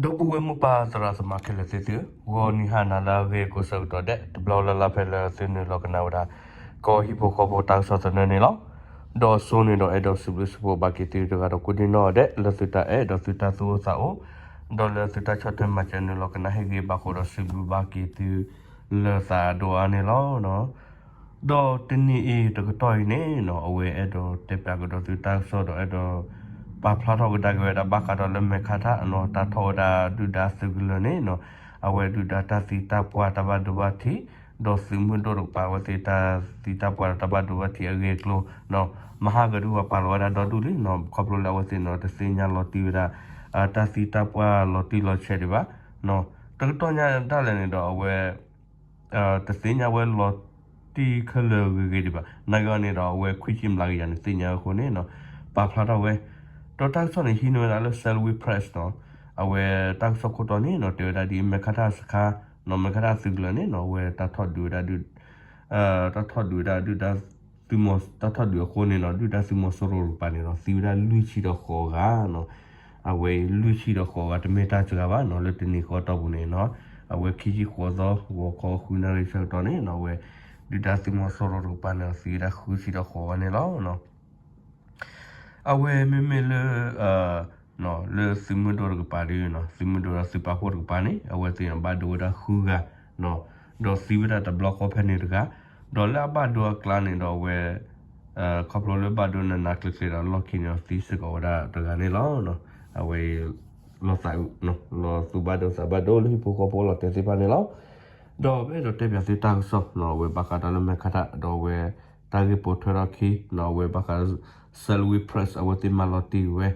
ဒီပုၢ်ဝဲၢ်မိၢ်ပၢ်သရၣ်သမါခဲလၢာ်သ့ၣ်သုဧၢ, ဂီၤနံၤဟါနၤလၢအဂ့ၤကိးဆၢကတီၢ်ဒဲး တဘျီလၢ်လၢ်ဖဲလၢသုနုာ်လီၤကနၣ်ဝဲဒၣ် ကီၢ်ဟံၣ်ဖိဃီဖိတၢ်ကစီၣ်သနၢၣ်န့ၣ်လီၤ. ဒီးစိန့ၣ်ဒီးအဲၣ်ဒိးစံးဘျုးစံးဖှိၣ်ဘၣ်က့ၤသုတဂၤဒီးကိးဒံနီၢ်ဒဲး လၢသုတၢ်အဲၣ်ဒီးသုတၢ်သူၣ်အိၣ်သးအိၣ်, ဒီးလၢသုတၢ်ဆီၣ်ထွဲမၤစၢၤနုာ်လီၤကနၣ်ဟ့ၣ်ဂံၢ်ဘါဃိဒီးစံးဘျုးဘၣ်က့ၤသု လၢသးအဒိၣ်အါန့ၣ်လီၤ. ဒီးတနံၤအံၤတကတီၢ်အံၤန့ၣ်နီၤ အဝဲအဲၣ်ဒိးတဲပၠးကဒီးသုတၢ်ကစီၣ်ဒီးအဲၣ်ဒိး ပာ်ဖျါထီၣ်ကဒါက့ၤဝဲဒၣ်ဘၣ်ဃးဒီးလၢမဲာ်ခါထၣ်နီၤ တၢ်ထီၣ်ဝဲဒၣ်ဒုၣ်ဒါသုးကလၢၤန့ၣ်နီၤ အဝဲဒုၣ်ဒါတၢ်သံတၢ်ပှၢ်တၢ်ဘၣ်ဒိဘၣ်ထံး ဒီးသုးမုၢ်ဒိၣ်တကပၤအဝဲသ့ၣ်တၢ်သံတၢ်ပှၢ်တၢ်ဘၣ်ဒိဘၣ်ထံးအဂ့ၢ်အကျိၤနီၤ မဟါကဒုးပာ်လီၤဝဲဒၣ်ဒီဒူၣ်လံနီၤ ခီဖျိလၢအဝဲသ့ၣ်နီၤ တသ့ၣ်ညါလီၤတံၢ်ဝဲဒၣ် တၢ်သံတၢ်ပှၢ်လီၤတံၢ်လီၤဆဲးဒံးဘၣ် တကတီၢ်ညါဒၣ်လဲာ်န့ၣ်ဒီးအဝဲ တသ့ၣ်ညါဝဲလီၤတံၢ်ခဲလၢာ်ဂ့ၤဂ့ၤဒံးဘၣ် နာ်က့အီၤန့ၣ်ဒီးအဝဲခွံဆံမျးကယၤန့ၣ်သ့ၣ်ညါအဃိန့ၣ်နီၤ ပာ်ဖျါထီၣ်ဝဲ ဒီးတၢ်ကစီၣ်န့ၣ်ဟံးန့ၢ်ဝဲဒၣ်လၢ Salween Press နီၤ အဝဲတၢ်ကစီၣ်ခိၣ်တီန့ၣ်နီၤ တဲဝဲဒၣ်ဒ်အံၤ မဲာ်ခါထၣ်စခါနီၤ မဲာ်ခါထၣ်သုးကလၢၤန့ၣ်နီၤ အဝဲတၢ်ထီၣ်ဒုးဝဲဒၣ် တၢ်ထီၣ်ဒုးဝဲဒၣ်ဒုၣ်ဒါ တၢ်ထီၣ်ဒုးအဃိန့ၣ်နီၤ ဒုၣ်ဒါသုးမီၤစိရိၤတကပၤန့ၣ်နီၤ သံဝဲဒၣ်လွံၢ်ဆံဒီးဃိးဂၤနီၤ အဝဲအံၤလွံၢ်ဆံဒီးဃိးဂၤတမ့ၢ်တၢ်စှၤဘၣ်နီၤ လၢတနံၤဃီတီၢ်ပူၤန့ၣ်နီၤ အဝဲခံဆံဃိးသီ ဂီၤခီဃုနၣ်ရံၣ်ဆၢကတီၢ်န့ၣ်နီၤ အဝဲ ဒုၣ်ဒါသုးမီၤစိရိၤတကပၤန့ၣ် သံဝဲဒၣ်ဃုဆံဒီးဃိးဂၤန့ၣ်လီၤ. အဝဲမ့မ့ၢ်လၢ လၢသုးမုၢ်ဒိၣ်တကပၤဒီးနီၤ သုးမုၢ်ဒိၣ်ဒီးသုးပာ်ဖှိၣ်တကပၤန့ၣ် အဝဲသ့ၣ်ဘၣ်ဒိဝဲဒၣ်ဃုဂၤနီၤ ဒီးသံဝဲဒၣ်တဘျီဃီဖဲန့ၣ်တဂၤ ဒီးလၢအဘၣ်ဒိအကျါန့ၣ်ဒီးအဝဲ ခီဖျိလၢဘၣ်ဒိနးနးကျံၤကျံၤဒီးလီၢ်ခံန့ၣ်ဒီးသံစ့ၢ်ကီးဝဲဒၣ်တဂၤန့ၣ်လီၤ. အဝဲ လီၤသးအုး လီၤသူၣ်ဘၣ်ဒိသးဘၣ်ဒိလၢဟံၣ်ဖိဃီဖိလီၤတဲာ်သ့ၣ်တဖၣ်န့ၣ်လီၤ. ဒီးပအဲၣ်ဒိးတဲပၠးသုတၢ်ကစီၣ်နီၤ အဝဲဘၣ်ဃးဒီးလၢမဲာ်ခါထၣ် ဒီးအဝဲ တၢ်ဂ့ၢ်ပိာ်ထွဲထီၣ်ခံနီၤ အဝဲဘၣ်ဃး Salween Press အဝဲသ့ၣ်မၤလီၤတံၢ်ဝဲ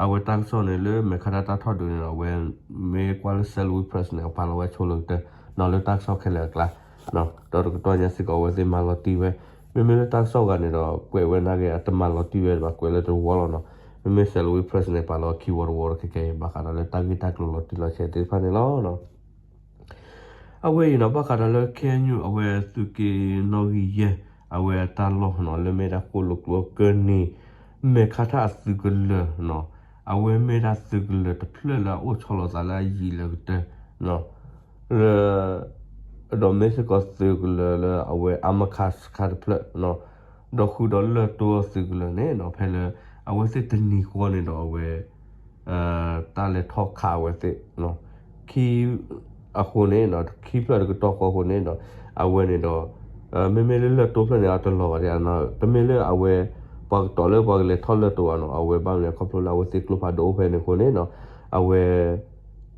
အဝဲတၢ်ကစီၣ်န့ၣ်လၢမဲာ်ခါထၣ်တၢ်ထီၣ်ဒုးန့ၣ် အဝဲမ့ၢ်ကွၢ်လၢ Salween Press န့ၣ် အပာ်လီၤဝဲဆိလၢကတၢၢ်နီၤ လၢတၢ်ကစီၣ်ခဲလၢာ်အကျါ ဒီးတကတီၢ်ညါစ့ၢ်ကီးအဝဲသ့ၣ်မၤလီၤတံၢ်ဝဲ မ့မ့ၢ်လၢတၢ်ကစီၣ်ဂၤန့ၣ်ဒီး ကွဲးဝဲနာ်က့အတမၤလီၤတံၢ်ဝဲဘၣ် ကွဲးလၢတဝီလီၤနီၤ မ့မ့ၢ် Salween Press န့ၣ် ပာ်လီၤခံဝီတဝီတခဲကဲအံၤ ဘၣ်ဃးဒီးလၢတၢ်ဂ့ၢ်တၢ်ကျိၤလီၤတံၢ်လီၤဆဲးသ့ၣ်တဖၣ်န့ၣ်လီၤ. အဝဲအံၤနီၤ ဘၣ်ဃးဒီးလၢ KNU အဝဲသုးက့နီၣ်ဂံၢ်ယဲၢ် အဝဲအတၢ်လီၢ်နီၤ လၢမ့ၢ်ဒၣ်ဃိၣ်လိာ်ကျိအကၢၢ်န့ၣ် မဲာ်ခါထၣ်အသုးကလၢၤနီၤ အဝဲမ့ၢ်ဒၣ်သုးကလၢၤတဖျၢၣ်လၢအအိၣ်ဆီလီၤသးလၢအယံၤလၢကတၢၢ် လၢ ဒီးမ့ၢ်စ့ၢ်ကီးသုးကလၢၤလၢအဝဲအါမခါစခါတဖျၢၣ်နီၤ ဒီးဃုာ်ဒီးလၢၢ်တိအသုးကလၢၤန့ၣ်နီၤ ဖဲလၢ အဝဲသ့ၣ်တနံၤဃီန့ၣ်ဒီးအဝဲ တၢ်လဲၤထီၣ်ခးအဝဲသ့ၣ် ခံ အဃိန့ၣ်နီၤ ခံဖျၢၣ်တကတီၢ်ဃီအဃိန့ၣ်နီၤ အဝဲန့ၣ်ဒီး မ့မ့ၢ်လၢလၢၢ်တိဖျၢၣ်န့ၣ် အတလီၤဘၣ်ဒ်နီၤ တမ့ၢ်လၢအဝဲ ပှၤကတီၤလၢပှၤကလဲၤထီၣ်လၢၢ်တိဘၣ်နီၤ အဝဲဘၣ်မနုၤလဲၣ် ခီဖျိလၢအဝဲသ့ၣ်ကျိဖးဒိၣ်အိၣ်ဖဲန့ၣ်အဃိန့ၣ်နီၤ အဝဲ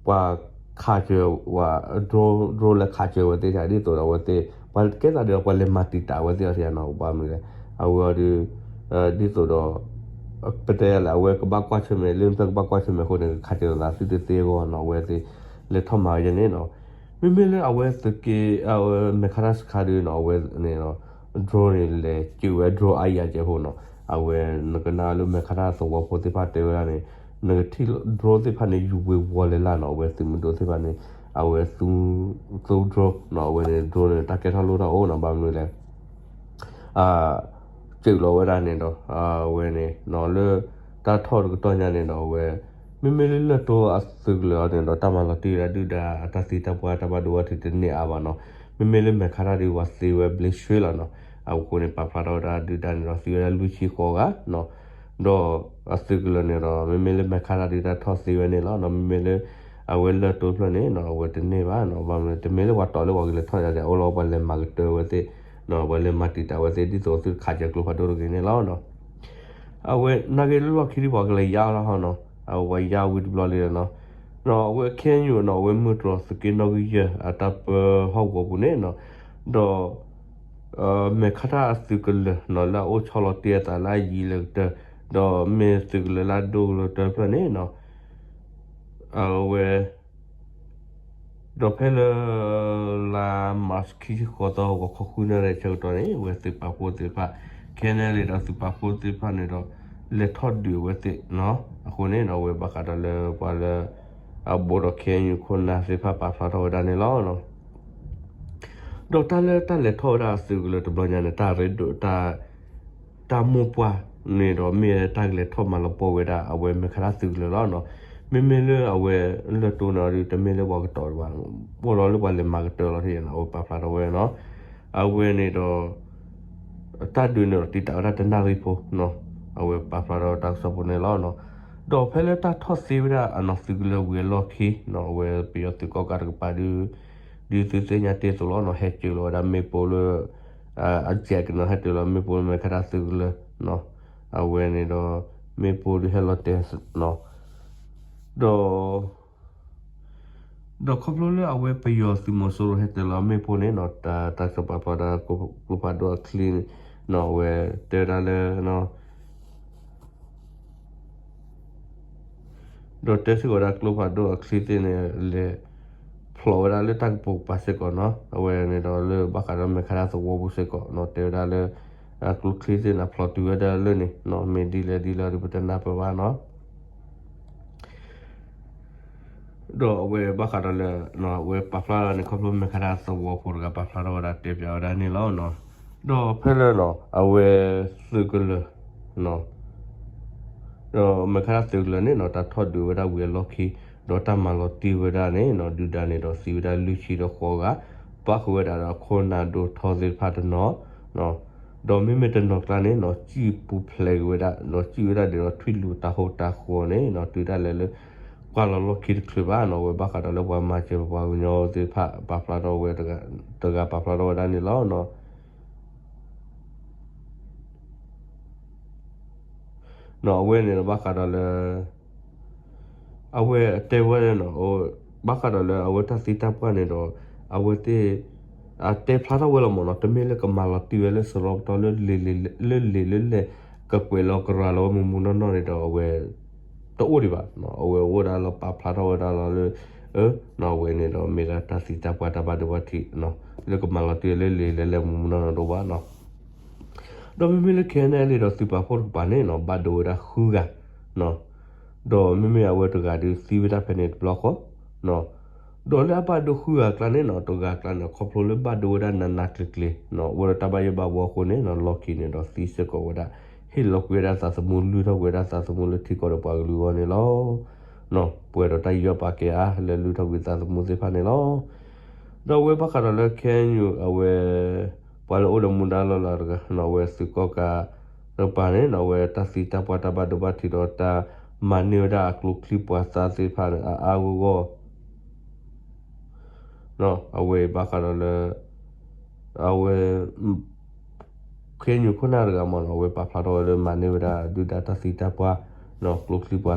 ပှၤခးစၢၤဝဲ drone drone လဲၤခးစၢၤဝဲသ့ၣ်တဖၣ် ဒ်သိးဒီးအဝဲသ့ၣ် ပှၤကဲသးဒီးပှၤလဲၤမၤတံာ်တာ်ဝဲသ့ၣ်အီၤတနီၤ ဘၣ်မနုၤလဲၣ် အဝဲအီၤဒီး ဒ်သိးဒီး ပတဲလဲၣ် အဝဲကဘၣ်ကွၢ်ဆၢၣ်မဲာ် လၢဖျၢၣ်ကဘၣ်ကွၢ်ဆၢၣ်မဲာ်အဃိန့ၣ် ခးစၢၤသးသုတသ့အဂီၢ်နီၤ အဝဲသ့ၣ် လဲၤထီၣ်မၤဝဲယဲန့ၣ်နီၤ မ့မ့ၢ်လၢအဝဲသုးက့ မဲာ်ခါတၢ်စခါဒုနီၤ အဝဲန့ၣ် drone န့ၣ် လဲၤစၢၤဝဲ drone အါယၤကဲဖိနီၤ အဝဲနကနၣ်လၢမဲာ်ခါတၢ်သဝီဖိသ့ၣ်တဖၣ်တဲဝဲဒၣ်န့ၣ် နကထံၣ် drone သ့ၣ်တဖၣ်န့ၣ် ယူၤဝ့ၤဝီၤလဲၤလၢ်နီၤ အဝဲသုးမုၢ်ဒိၣ်သ့ၣ်တဖၣ်န့ၣ် အဝဲသူ drone နီၤ အဝဲန့ၣ် drone န့ၣ် တၢ်ကဲထီၣ်လိၣ်ထီၣ်အိၣ်နီၤ ဘၣ်မနုၤလဲၣ် စၢၤလီၤဝဲဒၣ်န့ၣ်ဒီး အဝဲန့ၣ်နီၤ လၢတၢ်ထီၣ်တကတီၢ်ညါန့ၣ်ဒီး အဝဲ မ့မ့ၢ်လၢလၢၢ်တိအသုးကလၢၤအီၤန့ၣ်ဒီး တၢ်မၤလီၤတံၢ်ဝဲဒၣ်ဒုၣ်ဒါအတၢ်သံတၢ်ပှၢ်တၢ်ဘၣ်ဒိဘၣ်ထံးတန့ၢ်အါဘၣ်နီၤ မ့မ့ၢ်လၢမဲာ်ခါတၢ်ဒုးပှၤသ့ဝဲဘျ့ဆွ့လီၤနီၤ အဃိန့ၣ် ပာ်ဖျါထီၣ်ဝဲဒၣ်ဒုၣ်ဒါန့ၣ်ဒီး သံဝဲဒၣ်လွံၢ်ဆံဃိးဂၤနီၤ ဒီးအသုးကလၢၤန့ၣ်ဒီး မ့မ့ၢ်လၢမဲာ်ခါတၢ်ဒုးတၢ်ထီၣ်သ့ဝဲန့ၣ်လီၤနီၤ မ့မ့ၢ်လၢ အဝဲလၢၢ်တိဖျၢၣ်န့ၣ်နီၤ အဝဲတန့ၢ်ဘၣ်နီၤ ဘၣ်မနုၤ တမ့ၢ်လၢပှၤတီၤလၢပှၤကလဲၤထီၣ်ယၤဒဲး အိၣ်လီၤပှၤလဲၤမၤကတၢၢ်ဝဲသ့ၣ်နီၤ ပှၤလဲၤမၤတံာ်တာ်ဝဲသ့ၣ် ဒ်သိးသုတခးစၢၤကျိဖးဒိၣ်တဂ့ၤန့ၣ်လီၤနီၤ အဝဲနာ်က့လၢလီၢ်ခံဒ်ပှၤကလဲၤယါလီၤဟီနီၤ အဝဲပှၤယါဝံၤတဘျီလံနီၤ အဝဲ KNU နီၤ အဝဲမုၢ်တြီၤသုးက့နီၣ်ဂံၢ်ယဲၢ်အတၢ်ပၢဟီၣ်ကဝီၤပူၤန့ၣ်နီၤ ဒီး မဲာ်ခါတၢ်အသုးကလၢၤနီၤ လၢအအိၣ်ဆီလီၤတံၢ်အသးလၢအယံၤလၢကတၢၢ် ဒီးမ့ၢ်သုးကလၢၤလၢအဒိၣ်ကလၢၤကတၢၢ်တဖျၢၣ်န့ၣ်နီၤ အဝဲ ဒီးဖဲလၢ လါမၢ်ၡး ခံဆံဃိးသီ ဂီၤခီဃုနၣ်ရံၣ်ဆၢကတီၢ်န့ၣ် အဝဲသုးပာ်ဖှိၣ်သ့ၣ်တဖၣ် ခဲနဲလံ ဒီးသုးပာ်ဖှိၣ်သ့ၣ်တဖၣ်န့ၣ်ဒီး လဲၤထီၣ်ဒုးအဝဲသ့ၣ်နီၤ အဃိန့ၣ်ဒီး အဝဲဘၣ်ဃးဒီးလၢပှၤလၢ အဘူးဒီး KNU ခိၣ်နၢ်သ့ၣ်တဖၣ်ပာ်ဖျါထီၣ်ဝဲဒၣ်န့ၣ်လီၤ. ဒီးတၢ်လၢတၢ်လဲၤထီၣ်ဝဲဒၣ်အသုးကလၢၤတဘျီညါန့ၣ် တၢ်ရ့ဒိၣ် တၢ်မိၢ်ပှၢ်န့ၣ်ဒီး မ့ၢ်တၢ်ကလဲၤထီၣ်မၤလီၤပှီၢ်ဝဲဒၣ် အဝဲမဲာ်ခါတၢ်သုးကလၢၤလီၤနီၤ. မ့မ့ၢ်လၢအဝဲလၢတိန့ၣ်ဒီး တမ့ၢ်လၢပှၤကတီၤတဘၣ်, အိၣ်လီၤလၢပှၤလဲၤမၤကတၢၢ်လီၤထံၣ်နီၤ, အဝဲပာ်ဖျါထီၣ်ဝဲနီၤ. အဝဲန့ၣ်ဒီး တၢ်ဒုးန့ၣ်ဒီးတံာ်တာ်ဝဲဒၣ်တနၣ်ရံၣ်ဖိနီၤ, အဝဲပာ်ဖျါထီၣ်တၢ်ကစီၣ်ဖိန့ၣ်လီၤ. ဒီးဖဲလၢတၢ်ထီၣ်သ့ဝဲဒၣ်အနီၤသုးကလၢၤဝံၤအလီၢ်ခံနီၤ, အဝဲပယီၤသုးကီၣ်ကးတကပၤဒု ဒုးသုသ့ၣ်ညါတ့ၢ်အသိးလီၤနီၤ, ဟဲစၢၤလီၤဝဲဒၣ်မ့ၣ်ပိၢ်လၢ အ jet နီၤ, ဟဲတုၤလီၤမ့ၣ်ပိၢ်လၢမဲာ်ခါတၢ်သုးကလၢၤနီၤ, အဝဲန့ၣ်ဒီး မ့ၣ်ပိၢ်ဒုးဟဲလီၤတဲာ်နီၤ, ဒီး ဒီးခီဖျိလၢအဝဲပယီၤသုးမီၤစိရိၤဟဲတဲာ်လီၤမ့ၣ်ပိၢ်န့ၣ်နီၤ, တၢ် တၢ်ကစီၣ်ပာ်ဖျါဒီး ကျိဖးဒိၣ်အချံန့ၣ်နီၤ, အဝဲတဲဝဲဒၣ်လၢ ဒီးတဲစ့ၢ်ကီးဝဲဒၣ်ကျိဖးဒိၣ်အချံသ့ၣ်န့ၣ် လဲၤဖျိးဝဲဒၣ်လၢတၢ်ကပိာ်ကပၤစ့ၢ်ကီးနီၤ, အဝဲန့ၣ်ဒီးလၢဘၣ်ဃးဒီးမဲာ်ခါတၢ်သဝီပူၤစ့ၢ်ကီးနီၤ, တဲဝဲဒၣ်လၢ ကျိချံသ့ၣ်န့ၣ် ဖျိးတုၤဝဲဒၣ်လၢန့ၣ်နီၤ, မ့ၢ်ဒ်လဲၣ်ဒ်လဲၣ်ဒီးပတနၢ်ပၢၢ်ဘၣ်နီၤ. ဒီးအဝဲဘၣ်ဃးဒီးလၢ အဝဲပာ်ဖျါထီၣ်န့ၣ် ခီဖျိမဲာ်ခါတၢ်သဝီဖိတဂၤပာ်ဖျါထီၣ်ဝဲဒၣ်တဲပၠးဝဲဒၣ်န့ၣ်လီၤ. ဒီးဖဲလၢနီၤ အဝဲသုးကလၢၤ ဒီးမဲာ်ခါတၢ်သုးကလၢၤန့ၣ်နီၤ တၢ်ထီၣ်ဒုးဝဲဒၣ်ဝံၤအလီၢ်ခံ ဒီးတၢ်မၤလီၤတံၢ်ဝဲဒၣ်န့ၣ်နီၤ ဒုၣ်ဒါန့ၣ်ဒီးသံဝဲဒၣ်လွံၢ်ဆံဒီးဃိးဂၤ ပၣ်ဃုာ်ဝဲဒၣ်ဒီးခိၣ်နၢ်ဒိၣ်ထီသ့ၣ်တဖၣ်တနီၤ ဒီးမ့မ့ၢ်တနီၤကျါန့ၣ်နီၤ စံၣ်ပူၤဖျဲးက့ၤဝဲဒၣ် ဒီးစံၣ်ဝဲဒၣ်ဒ်ဒီးထွံၣ်လူၤတၢ်ဟိတၢ်ဃီန့ၣ်နီၤ တုၤဒၣ်လဲာ်လၢ ကွၢ်လီၤလီၢ်ခံတချုးဘၣ်နီၤ အဝဲဘၣ်ဃးဒီးလၢပှၤမၤစၢၤပှၤကညီသ့ၣ်တဖၣ် ပာ်ဖျါထီၣ်ဝဲ တဂၤပာ်ဖျါထီၣ်ဝဲဒၣ်န့ၣ်လီၤ. အဝဲန့ၣ်ဒီးဘၣ်ဃးဒီးလၢ အဝဲတဲဝဲဒၣ်နီၤ ဘၣ်ဃးဒီးလၢအဝဲတၢ်သံတၢ်ပှၢ်န့ၣ်ဒီး အဝဲသ့ၣ် အတဲဖျါထီၣ်ဝဲလီၤမ့ၢ်နီၤ တမ့ၢ်လၢကမၤလီၤတံၢ်ဝဲလၢစရီပတီၢ်လၢ လၢလံာ်လၢလဲၢ် ကကွဲးလီၤကရၤလီၤဝဲမူးမူးနီၢ်နီၢ်န့ၣ်ဒီးအဝဲ တအိၣ်ဒံးဘၣ်နီၤ အဝဲအိၣ်ဒၣ်လီၤပာ်ဖျါထီၣ်ဝဲဒၣ်လီၤလၢ အဝဲန့ၣ်ဒီးမ့ၢ်ဒၣ်တၢ်သံတၢ်ပှၢ်တၢ်ဘၣ်ဒိဘၣ်ထံးနီၤ လၢကမၤလီၤတံၢ်လၢလံာ်လၢလဲၢ်မူးမူးနီၢ်နီၢ်တအိၣ်ဘၣ်နီၤ ဒီးမ့မ့ၢ်လၢ ခဲအံၤန့ၣ် လံဒီးသုးပာ်ဖှိၣ်တကပၤန့ၣ်နီၤ ဘၣ်ဒိဝဲဒၣ်ဃုဂၤနီၤ ဒီးမ့မ့ၢ်အဝဲတဂၤဒုးသံဝဲဒၣ်ဖဲန့ၣ်တဘျီဃီနီၤ ဒီးလၢအဘၣ်ဒိဃုဂၤအကျါန့ၣ်နီၤ တဂၤအကျါန့ၣ် ခီဖျိလၢဘၣ်ဒိဝဲဒၣ်နးနးကျံၤကျံၤနီၤ အိၣ်ဒီးတၢ်ဘၣ်ယိၣ်ဘၣ်ဘှီအဃိန့ၣ်နီၤ လီၢ်ခံန့ၣ်ဒီးသံစ့ၢ်ကီးဝဲဒၣ် ဟ့ၣ်လီၤကွံာ်ဝဲဒၣ်သးသမူ လုၢ်ထီၣ်ကွံာ်ဝဲဒၣ်သးသမူလၢထံကီၢ်ဒီးပှၤကလုာ်အဂီၢ်န့ၣ်လီၤ. ပှဲၤဒီးတၢ်ယူးယီၣ်ပာ်ကဲအါ လၢလုၢ်ထီၣ်ကွံာ်သးသမူသ့ၣ်တဖၣ်န့ၣ်လီၤ. ဒီးအဝဲဘၣ်ဃးဒီးလၢ ခဲအံၤ အဝဲ ပှၤလၢအိၣ်ဒီးမူဒါလီၢ်လၤတဂၤနီၤ အဝဲသုးကီၣ်ကးတကပၤန့ၣ်နီၤ အဝဲတၢ်သံတၢ်ပှၢ်တၢ်ဘၣ်ဒိဘၣ်ထံးဒီးတၢ်မၤန့ၢ်ဝဲဒၣ်အကျိချံပှၤသးသ့ၣ်တဖၣ်န့ၣ် အါအါဂီၢ်ဂီၢ် အဝဲဘၣ်ဃးဒီးလၢ အဝဲ ခဲအံၤခိၣ်နၢ်တဂၤမ့ၢ်နီၤ အဝဲပာ်ဖျါထီၣ်ဝဲလၢမၤန့ၢ်ဝဲဒၣ်ဒုၣ်ဒါတၢ်သံတၢ်ပှၢ်နီၤ ကျိချံပှၤသး နာ်က့ဒုးဒီးအဝဲ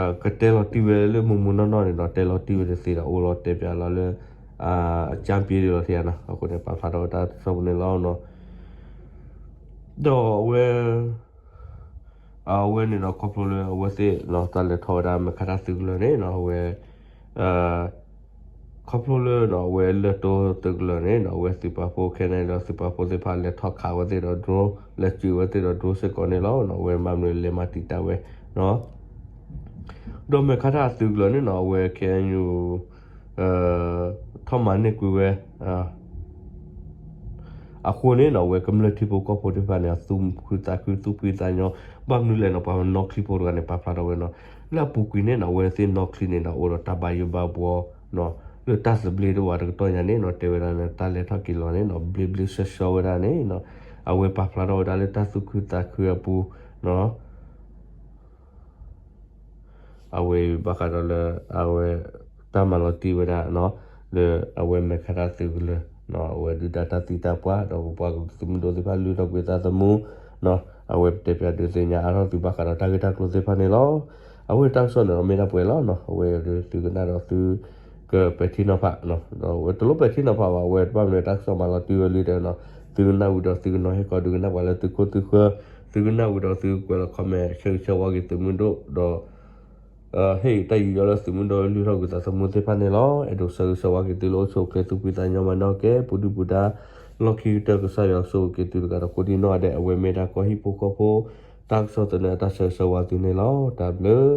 ကတဲလီၤတံၢ်ဝဲလၢမူးမူးနီၢ်နီၢ်န့ၣ်ဒီး တဲလီၤတံၢ်ဝဲတသ့ဒီး အိၣ်လီၤတဲပၠးလီၤလၢ အကၠၢ်ပ့ဒ်လီၤထံနီၤ အဃိန့ၣ် ပာ်ဖျါထီၣ်ဝဲတၢ်ကစီၣ်ပူၤန့ၣ်လီၤ. ဒီးအဝဲ အဝဲန့ၣ်ဒီးခီဖျိလၢအဝဲသ့ၣ်နီၤ တၢ်လဲၤထီၣ်ဝဲဒၣ်မဲာ်ခါတၢ်သုးကလၢၤန့ၣ်နီၤ အဝဲ ခီဖျိလၢနီၤ အဝဲလၢၢ်တိသုးကလၢၤန့ၣ်နီၤ အဝဲသုးပာ်ဖှိၣ်ခဲန့ၣ်ဒီးသုးပာ်ဖှိၣ်သ့ၣ်တဖၣ်လဲၤထီၣ်ခးဝဲသ့ၣ်ဒီး drone လဲၤစူးဝဲသ့ၣ်ဒီး drone စ့ၢ်ကီးန့ၣ်လီၤ. အဝဲမၤမနုၤလဲၤမၤတံာ်တာ်ဝဲနီၤ ဒီးမဲာ်ခါတၢ်သုးကလၢၤန့ၣ်နီၤ အဝဲ ခဲအံၤ ထီၣ်မၤန့ၢ်ကွံာ်ဝဲ အဃိန့ၣ်နီၤ အဝဲကမျၢၢ်ထံဖိကီၢ်ဖိသ့ၣ်တဖၣ်န့ၣ် သူၣ်ခုသးခုသူၣ်ဖှံသးညီ ဘၣ်မနုၤလဲၣ်နီၤ ပှၤနီၣ်ချံဖိတဂၤန့ၣ် ပာ်ဖျါထီၣ်ဝဲနီၤ လၢအပူၤကွံာ်န့ၣ်နီၤ အဝဲသ့ၣ်နီၣ်ချံန့ၣ်ဒီး အိၣ်ဒီးတၢ်ဘၣ်ယိၣ်ဘၣ်ဘှီနီၤ လၢတၢ်သဘျ့တဝးတကတီၢ်ညါန့ၣ်နီၤ တဲဝဲဒၣ်လၢတၢ်လဲၤထီၣ်က့ၤလီၤန့ၣ်နီၤ ဘျ့ဘျ့ဆှီဆှီဝဲဒၣ်န့ၣ်နီၤ အဝဲပာ်ဖျါထီၣ်ဝဲဒၣ်လၢတၢ်သူၣ်ခုသးခုအပူၤနီၤ အဝဲဘၣ်ဃးဒီးလၢ အဝဲ တၢ်မၤလီၤတံၢ်ဝဲဒၣ်နီၤ လၢအဝဲမဲာ်ခါတၢ်သုးကလၢၤနီၤ အဝဲဒုၣ်ဒါတၢ်သံတၢ်ပှၢ် ဒီးပပှၤကလုာ်သုးမုၢ်ဒိၣ်သ့ၣ်တဖၣ်လုၢ်ထီၣ်ကွံာ်သးသမူနီၤ အဝဲပတဲပၠးဒုးသ့ၣ်ညါအါထီၣ်သုဘၣ်ဃးဒီးတၢ်ဂ့ၢ်တၢ်ကျိၤသ့ၣ်တဖၣ်န့ၣ်လီၤ. အဝဲတၢ်ကစီၣ်န့ၣ်ဒီးမ့ၢ်ဒၣ်ပှဲၤလီၤနီၤ အဝဲဒုးသုကနၣ်ဒီးသု ကပဲာ်ထံနီၤဖးနီၤ ဒီးအဝဲတလိၣ်ပဲာ်ထံနီၤဖးဘၣ် အဝဲတဘၣ်မနုၤတၢ်ကစီၣ်မၤလီၤတံၢ်ဝဲလံဒီးနီၤ သုကနၣ်ဝံၤဒီးသုကနီၤဟ့ၣ်ကီးဒုးကနၣ်ပှၤလၢသုခိၣ်သုဃၢၤ သုကနၣ်ဝံၤဒီးသုကွဲးလီၤ comment ဆၢဂ့ၤဆၢဝါက့ၤသုးမုၢ်ဒိၣ်ဒီး ဟ့ၣ်တၢ်ယူးယီၣ်လၢသုးမုၢ်ဒိၣ်လုၢ်ထီၣ်ကွံာ်သးသမူသ့ၣ်တဖၣ်န့ၣ်လီၤ. အဲၣ်ဒိးဆၢဂ့ၤဆၢဝါက့ၤသုလၢအိၣ်ဆူၣ်အိၣ်ချ့သူၣ်ဖှံသးညီမၤနီၣ်ကဲ ပူၤဒုၣ်ပူၤဒါ လီၢ်ခံကတၢၢ်ကစၢ်ယွၤကဆိၣ်ဂ့ၤက့ၤသုတဂၤဒီးကိးဒံနီၢ်ဂၤဒဲး အဝဲမ့ၢ်ဒၣ်ကီၢ်ဟံၣ်ဖိဃီဖိ တၢ်ကစီၣ်သနၢၣ်တၢ်ဆၢဂ့ၤဆၢဝါသုန့ၣ်လီၤ. တၢ်ဘျုး